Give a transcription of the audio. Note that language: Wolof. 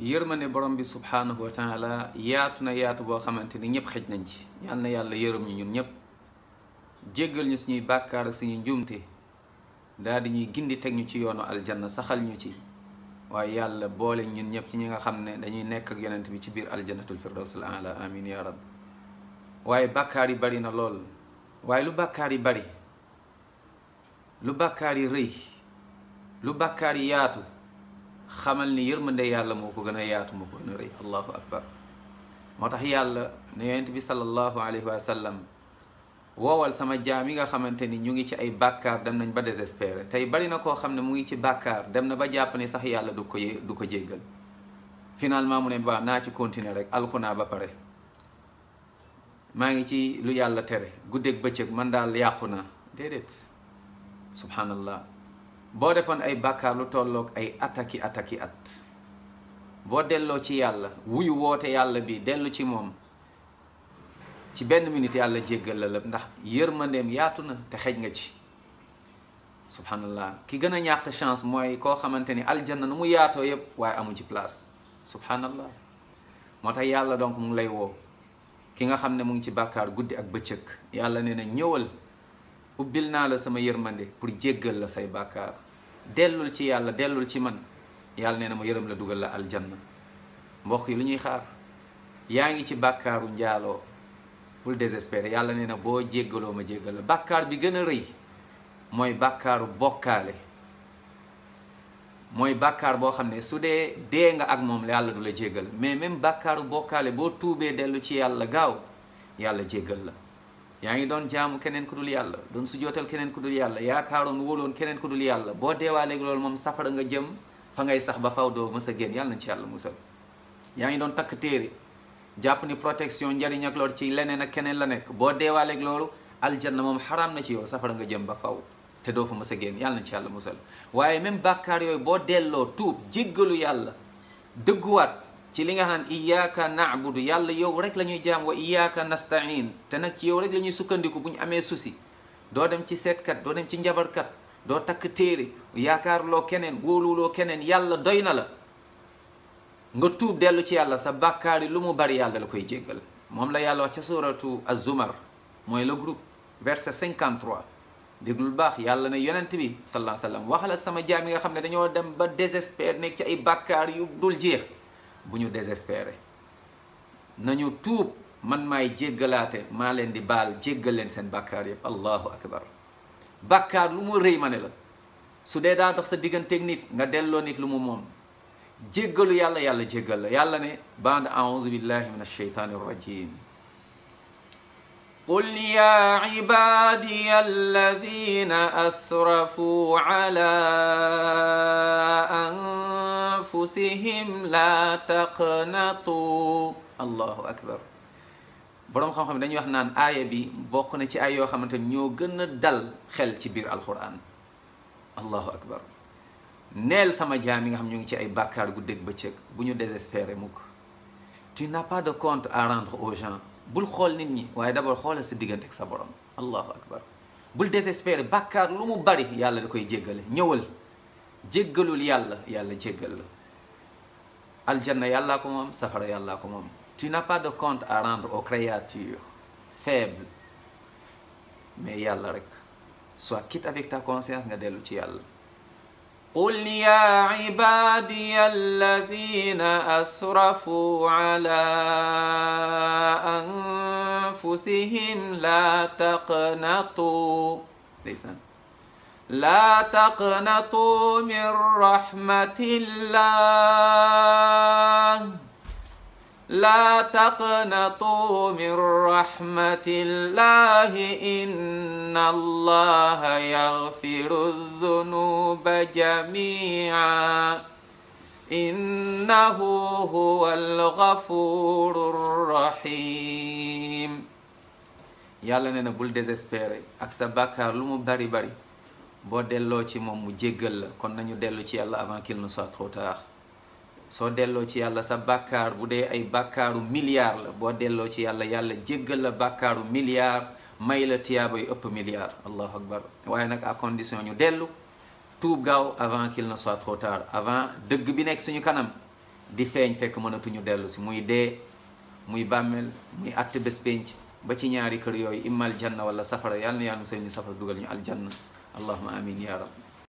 yërmande borom bi subhanahu wa taala yaatu na yaatu boo xamante ni ñëpp xej nañ ci. yal na yàlla yërëm ñu ñun ñëpp jéggal ñu suñuy bàkkaar ak suñuy njuumte daal di ñuy gindi teg ñu ci yoonu aljanna saxal ñu ci waaye yàlla boole ñun ñëpp ci ñi nga xam ne dañuy nekk ak yonent bi ci biir aljannatul firdawsul aala amin ya rab. waaye bàkkaar yi bari na lool waaye lu bàkkaar yi bari lu bàkkaar yi rëy lu bàkkaar yi yaatu xamal ni yërmande yàlla moo ko gën a yaatu moo ko gën a rëy allahu akbar. moo tax yàlla ne yonent bi sallallahu alayhi wa sallam woowal sama jaam yi nga xamante ni ñu ngi ci ay bàkkaar dem nañ ba désespéré. tey bari na koo xam ne mu ngi ci bàkkaar dem na ba jàpp ni sax yàlla du ko jéggal. finalement mu ne ba naa ci continuer rek alku naa ba pare maa ngi ci lu yàlla tere guddeeg bëccëg man daal yàqu naa. déedéet subhanallah. boo defoon ay bàkkaar lu tolloog ay ataki at boo delloo ci yàlla wuyu woote yàlla bi dellu ci moom ci benn minute yàlla jéggal la lépp ndax yërmandeem yaatu na te xej nga ci. subhanallah. ki gën a ñàkk chance mooy koo xamante ni aljanna nu mu yaatoo yëpp waaye amu ci place. subhanallah. moo tax yàlla donc mu ngi lay woo ki nga xam ne mu ngi ci bàkkaar guddi ak bëccëg yàlla nee na ñëwal ubbil naa la sama yërmande pour jéggal la say bàkkaar dellul ci yàlla dellul ci man yàlla nee na ma yërëm la dugal la aljanna. mbokk yi lu ñuy xaar yaa ngi ci bàkkaaru njaaloo bul désespéré yàlla nee na boo jéggaloo ma jéggal la. bàkkaar bi gën a rëy mooy bàkkaaru bokkaale mooy bàkkaar boo xam ne su dee nga ak moom yàlla du la jéggal mais même bàkkaaru bokkaale boo tuubee dellu ci yàlla gaaw yàlla jéggal la. yaa ngi doon jaamu keneen ku dul yàlla doon sujootal keneen ku dul yàlla yaakaaroon wóoloon keneen ku dul yàlla boo deewaaleeg loolu moom safara nga jëm fa ngay sax ba faw doo mës a génn yàlla nañ ci yàlla musal. yaa ngi doon takk téere jàpp ni protection njariñ ak loolu ci leneen ak keneen la nekk boo deewaaleeg loolu aljanna moom xaraam na ci yow safara nga jëm ba faw te doo fa mës a génn yàlla nañ ci yàlla musal. waaye même bàkkaar yooyu boo delloo tuub jéggalu yàlla dëgguwaat ci li nga xam ne iyyaka na'budu yàlla yow rek la ñuy jaam wa iyyaka nasta'in te nag ci yow rek la ñuy sukkandiku bu ñu amee souci. doo dem ci seetkat doo dem ci njabarkat doo takk téere yaakaarloo keneen wóoluloo keneen yàlla doy na la nga tuub dellu ci yàlla sa bàkkaar yi lu mu bari yàlla la koy jéggal. moom la yàlla wax ca suratu az-zumar mooy le groupe verset 53 déglul baax yàlla ne yonent bi sallallahu alayhi wa sallam waxal ak sama jaam yi nga xam ne dañoo dem ba désespère nekk ci ay bàkkaar yu dul jeex bu ñu désespéré nañu tuub man maay jéggalaate maa leen di baal jéggal leen seen bàkkaar yëpp allahu akbar. bàkkaar lu mu rëy ma ne la su dee daa dox sa digganteeg nit nga delloo nit lu mu moom jéggalu yàlla yàlla jéggal la. yàlla ne ba'da a'udhu billahi min ash-shaytani ar-rajim qul ya ibadiya alladhina asrafu ala anfusihim la taqnatu. allahu akbar. boroom xam-xam dañuy wax naan aaya bi bokk na ci ay yoo xamante ni ñoo gën a dal xel ci biir alquran. allahu akbar. neel sama jaam yi nga xam ñu ngi ci ay bàkkaar guddeeg bëccëg bu ñu désespéré mukk. tu n'as pas de compte à rendre aux gens. bul xool nit ñi waaye d'abord xoolal sa diggante ak sa borom. allahu akbar. bul désespéré bàkkaar lu mu bari yàlla da koy jéggale. ñëwal jéggalul yàlla yàlla jéggal la. aljanna yàllaa ko moom safara yàllaa ko moom. tu n'as pas de compte à rendre aux créatures faibles mais yàlla rek. sois quitte avec ta conscience nga dellu ci yàlla. qul ya ibadiya alladhina asrafu ala anfusihim la taqnatu. ndeysaan. la taqnatu min rahmatillah. la taqnatu min rahmatillahi inna allaha yaghfiru dhunuba jami'a innahu huwal ghafurur rahim. yàlla nee na bul désespéré ak sa bàkkaar lu mu bari bari boo delloo ci moom mu jéggal la. kon nañu dellu ci yàlla avant qu'il ne soit trop tard. soo delloo ci yàlla sa bàkkaar bu dee ay bàkkaaru milliard la boo delloo ci yàlla yàlla jéggal la bàkkaaru milliard may la tiyaaba yu ëpp milliard. allahu akbar. waaye nag à condition ñu dellu tuub gaaw avant qu'il ne soit trop tard. avant dëgg bi nekk suñu kanam di feeñ fekk mënatuñu dellu si, muy dee, muy bàmmeel, muy àtte bés pénc, ba ci ñaari kër yooyu, imma aljanna wala safara. yàlla na yàlla musal ñu safara dugal ñu aljanna. allahumma amin ya rab.